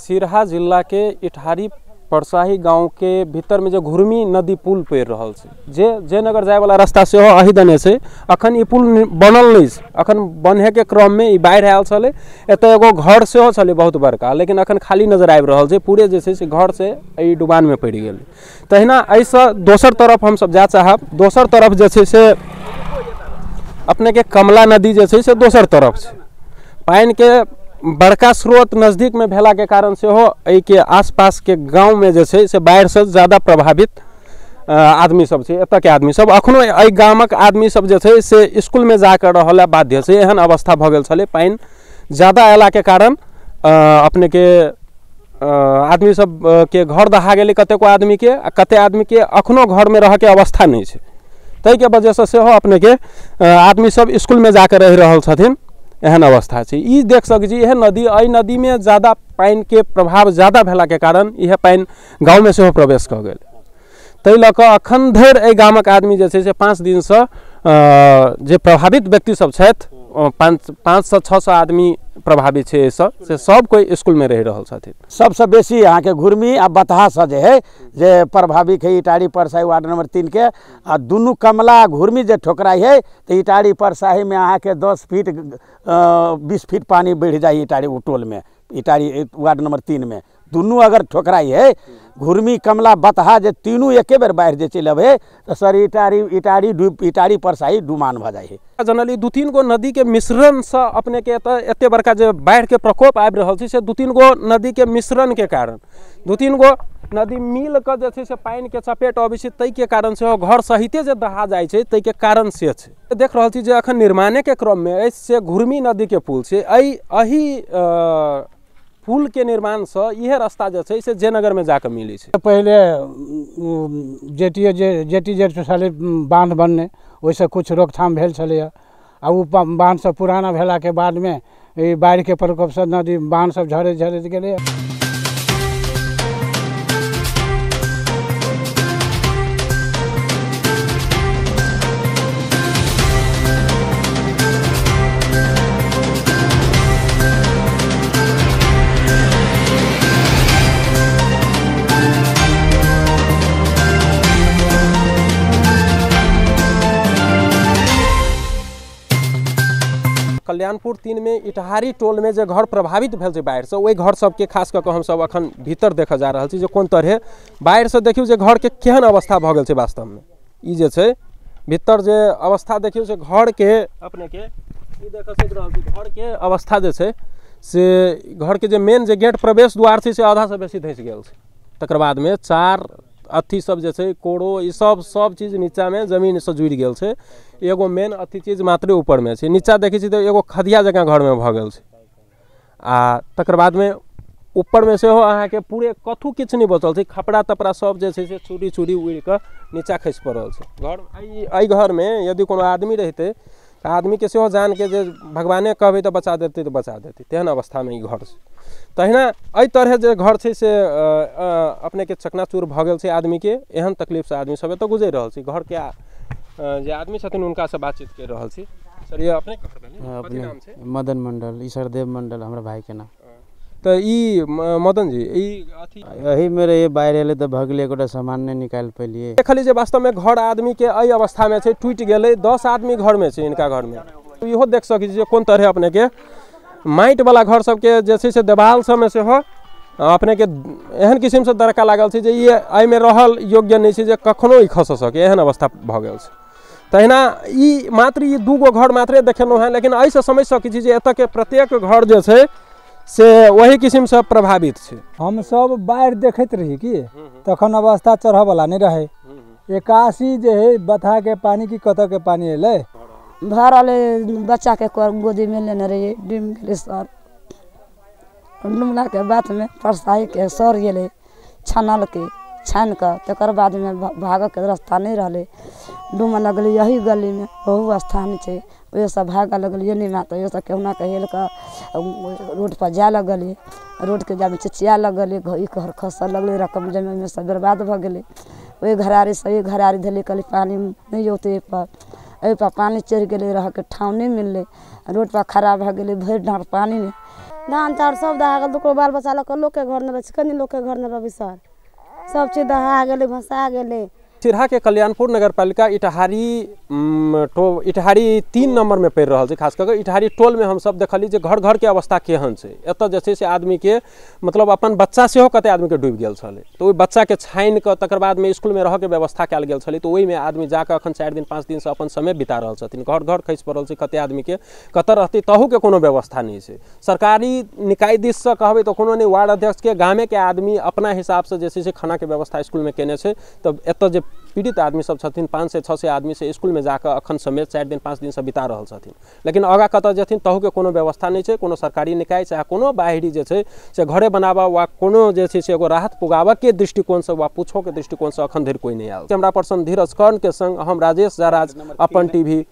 सिरहा जिला के इटहारी परसाही गाँव के भीतर में जो घुर्मी नदी पुल पड़ि रहल छै, जे जयनगर जाय वाला रास्ता सेहो एही दने छै। अखन ई पुल बनल नहि छै, अखन बन्हे क्रम में ई बाढ़ि आयल छलै। एतऽ एगो घर सेहो छलै बहुत बड़का, लेकिन अखन खाली नजर आबि रहल छै। पूरे जे छै से घर से एहि डुबान में पड़ि गेलै। तहिना एहिसँ दोसर तरफ हमसब जाय चाहब, दोसर तरफ जे छै से अपने के कमला नदी जे छै से दोसर तरफ छै। पानि के बड़का स्रोत नज़दीक में भेला के कारण सेहो एहिके आसपास के गाँव में जे छै से बाढ़िसँ ज़्यादा प्रभावित आदमी सब छै। एतऽ के आदमी सब अखनो एहि गामक आदमी सब जे छै से स्कूल में जाकर रहला बाध्य छै। एहन अवस्था भऽ गेल छलै। पानि ज़्यादा अयला के कारण अपने के आदमी सब के घर दहा गेलै कतेको आदमी के, आ कते आदमी के अखनो घर में रहके अवस्था नहि छै। ताहिके वजहसँ सेहो अपने के आदमी सब स्कूल में जाकर रहि रहल छथिन। एहन अवस्था छै। ई देख सकै छी, एहन नदी, एहि नदी में ज़्यादा पानि के प्रभाव ज़्यादा भेला के कारण इएह पानि गाँव में सेहो प्रवेश कऽ गेल। ताहि लऽ कऽ अखन धरि एहि गामक आदमी जे छै से 5 दिनसँ जे प्रभावित व्यक्ति सब छथि, 500 से 600 आदमी प्रभावित छै एहिसँ, से सब कोइ स्कूल में रहि रहल छथिन। सबसँ बेसी अहाँके घुर्मी आ बतहासँ जे है जे प्रभावित है इटारी परसाही वार्ड नंबर 3 के, आ दुनू कमला आ घुर्मी जे ठोकराइ है तऽ इटारी परसाही में अहाँके 10 फीट 20 फीट पानी बढ़ि जाइ इटारी टोल में, इटारी वार्ड नंबर 3 में दुनू अगर ठोकराइ है घुर्मी कमला बतहा जे तीनू एके बेर बाढ़ि जे चलि अबै तऽ सर इटारी इटारी डूब इटारी परसाही डुमान भऽ जाइ है। जनरली 2-3 गो नदी के मिश्रण से अपने के एतऽ एते बड़का जे बाढ़ि के प्रकोप आबि रहल छै से 2-3 गो नदी के मिश्रण के कारण, 2-3 गो नदी मिल कऽ जे छै से पानि के चपेट अबै छै, ताहिके कारण सेहो घर सहिते जे दहा जाइ छै ताहिके कारण से छै। देख रहल छी जे अखन निर्माणे के क्रम में अछि से घुर्मी नदी के पुल छै। एहि पुल के निर्माण से इहे रास्ता जे छै से जयनगर में जाकर मिलै छै। पहिले जेटी जेट छलै बांध बनने, ओहिसँ कुछ रोकथाम भेल छलैए। आ ओ बांध सब पुराना भेलाके बादमे ई बाढ़िके प्रकोपसँ नदी बांध सब झरैत झरैत गेलैए। कल्याणपुर 3 में इटहारी टोल में जे घर प्रभावित भेल छै बाढ़िसँ, ओहि घर सबके खास कऽ कऽ हमसब अखन भीतर देखऽ जा रहल छी जे कोन तरहे बाढ़िसँ देखियौ जे घरके केहन अवस्था भऽ गेल छै। वास्तवमे ई जे छै भीतर जे अवस्था देखियौ से घरके अपने के ई देखऽ सकि रहल छी, घरके अवस्था जे छै से घरके जे मेन जे गेट प्रवेश द्वार छै से आधासँ बेसी धँसि गेल छै। तकर बादमे 4 अथी सब जे छै कोड़ो ई सब सब चीज नीचामे जमीनसँ जुड़ि गेल छै। एगो मेन अथी चीज मात्रे ऊपरमे छै। नीचा देखै छी तऽ एगो खदिया जकाँ घरमे भऽ गेल छै। आ तकर बादमे ऊपरमे सेहो अहाँके पूरे कथू किछु नहि बचल छै। खपड़ा तपड़ा सब जे छै से चूड़ी चूड़ी उड़ि कऽ नीचा खसि पड़ल छै। घर एहि घरमे यदि कोनो आदमी रहितै तऽ आदमीके सेहो जानके जे भगवाने कहबै तऽ बचा देतै तऽ बचा देतै, तेहन अवस्थामे ई घर छै। तहिना एहि तरहे जे घर छै से अपनेके चकनाचूर भऽ गेल छै आदमीके। एहन तकलीफसँ आदमी सब एतऽ गुजरि रहल छै। घरके जे आदमी छथिन हुनकासँ बातचीत करि रहल छी। सर, ये अपने घर भेलै? कथी नाम छै? मदन मंडल। ईश्वर देव मंडल हमरा भाईके नाम। तऽ ई मदन जी ई अथी एहिमे रहियै, बाढ़ि एलै तऽ भगलै, एकोटा सामान नहि निकालि पेलियै। देखलियै जे वास्तवमे घर आदमीके एहि अवस्थामे छै, टूटि गेलै। 10 आदमी घरमे छै इनका घरमे। इहो देख सकै छी जे कोन तरहे अपनेके माटिवला घर सबके जे छै से देवाल सबमे सेहो अपनेके एहन किसिमसँ दरका लागल छै जे ई एहिमे रहल योग्य नहि छै जे कखनो ई खसि सकै, एहन अवस्था भऽ गेल छै। तहिना ई मात्र ई 2 गो घर मात्रे देखेलहुँ हेँ, लेकिन एहिसँ समझि सकै छी जे एतऽके प्रत्येक घर जे छै से वही किसिमसँ प्रभावित छै। हमसब बाढ़ि देखैत रही कि तखन अवस्था चढ़ऽवला नहि रहै। 81 जे है बतहाके पानी कि कतऽ के पानी एलै भरल, बच्चाके गोदीमे लेने रहियै, डूबि गेलै सर। डुमलाके बादमे परसाहीके सर गेलै, छानलकै, छानि कऽ तकर बादमे भागऽके रास्ता नहि रहलै, डूमऽ लगलै यही गलीमे बहु स्थान छै, ओहिसँ भागऽ लगलियै नहि तऽ ओहिसँ कहुना कऽ हेल कऽ रोडपर जाय लगलियै। रोडके जामे चिचिया लगलियै, ई घर खसऽ लगलै, रकम जमीन सब बर्बाद भऽ गेलै। ओहि घरारीसँ एहि घरारी धेलियै, कहलियै पानि नहि औतै एहिपर, एहिपर पानि चढ़ि गेलै, रहऽके ठाँव नहि मिललै, रोडपर खड़ा भऽ गेलै भरि डाँड़ पानिमे। धान चाउर सब दहा गेल। 2 बाल बच्चा लऽ कऽ लोकके घर नहि रहै छै, कनि लोकके घर नहि रहबै सर, सब चीज दहा गेलै, भसा गेलै। सिरहा के कल्याणपुर नगरपालिका इटहारी इटहारी 3 नंबर में पड़ि रहल छै। खास कऽ इटहारी टोल में हमसब देखली जे घर घर के अवस्था केहन छै। एतऽ जे छै से आदमी के मतलब अपन बच्चा सेहो कते आदमी के डूबि गेल छलै, तऽ ओहि बच्चा के छानि कऽ तकर बाद में स्कूल में रहऽ के व्यवस्था कयल गेल छलै। तऽ ओहिमे आदमी जाकऽ अखन 4 दिन 5 दिनसँ अपन समय बिता रहल छथिन। घर घर खसि पड़ल छै, कते आदमी के कतऽ रहतै तहूके कोनो व्यवस्था नहि छै। सरकारी निकाय दिससँ कहबै तऽ कोनो नहि, वार्ड अध्यक्षके गामेके आदमी अपना हिसाबसँ जे छै से खानाके व्यवस्था स्कूलमे केने छै। तऽ एतऽ जे पीड़ित आदमी सब छथिन 500 600 आदमी से स्कूल में जाकर अखन समय 4 दिन 5 दिन से बिता रहल छथिन, लेकिन आगाँ कतऽ जेथिन तहूके कोनो व्यवस्था नहि छै। कोनो सरकारी निकाय चाहे कोनो बाहरी जे छै से घरे बनाबऽ वा कोनो जे छै से एगो राहत पुगाबऽके दृष्टिकोणसँ वा पूछोके दृष्टिकोणसँ अखन धरि कोइ नहि आयल। कैमरा पर्सन धीरज कर्ण के संग हम राजेश झा राज, अपन टीवी।